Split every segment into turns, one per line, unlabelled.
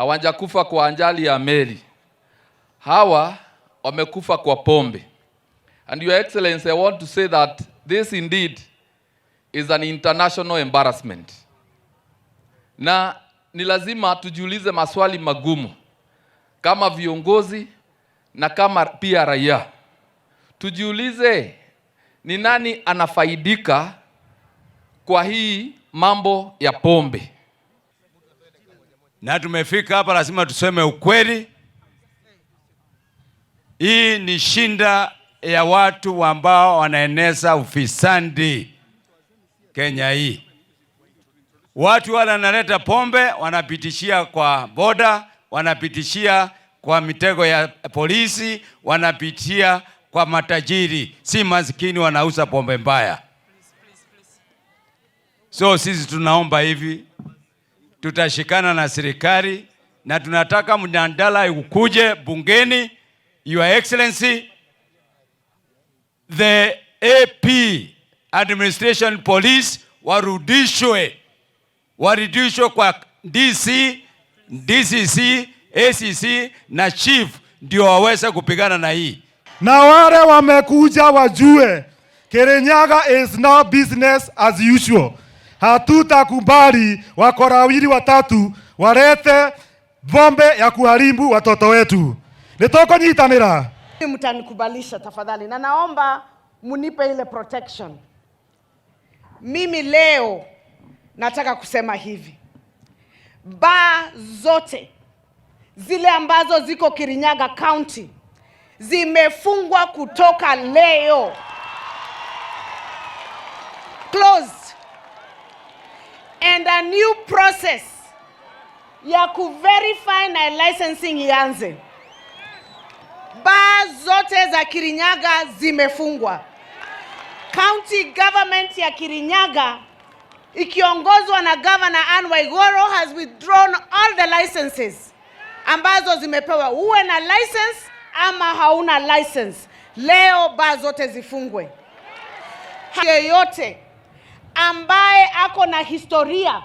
Hawajakufa kwa ajali ya meli, hawa wamekufa kwa pombe. And, Your Excellency, I want to say that this indeed is an international embarrassment, na ni lazima tujiulize maswali magumu kama viongozi na kama pia raia. Tujiulize, ni nani anafaidika kwa hii mambo ya pombe?
Na tumefika hapa, lazima tuseme ukweli. Hii ni shida ya watu ambao wanaeneza ufisadi Kenya hii. Watu wale wanaleta pombe, wanapitishia kwa boda, wanapitishia kwa mitego ya polisi, wanapitia kwa matajiri, si maskini wanauza pombe mbaya. So sisi tunaomba hivi, tutashikana na serikali na tunataka mjadala ukuje bungeni. Your Excellency, the AP, Administration Police, warudishwe kwa DC, DCC, ACC na chief ndio waweze kupigana na hii.
Na wale wamekuja wajue Kirinyaga is now business as usual. Hatutakubali wakora wawili watatu walete pombe ya kuharibu watoto wetu. Nĩtũkũnyitanĩra.
Mtanikubalisha tafadhali, na naomba munipe ile protection. Mimi leo nataka kusema hivi, baa zote zile ambazo ziko Kirinyaga County zimefungwa kutoka leo, closed, and a new process ya kuverify na licensing ianze. Baa zote za Kirinyaga zimefungwa. County government ya Kirinyaga ikiongozwa na Governor Anne Waiguru has withdrawn all the licenses ambazo zimepewa, uwe na license ama hauna license. Leo baa zote zifungwe. Yeyote ambaye ako na historia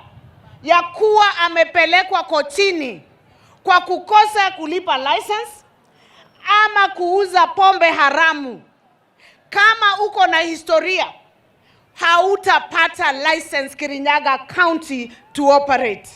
ya kuwa amepelekwa kotini kwa kukosa kulipa license ama kuuza pombe haramu, kama uko na historia, hautapata license Kirinyaga County to operate.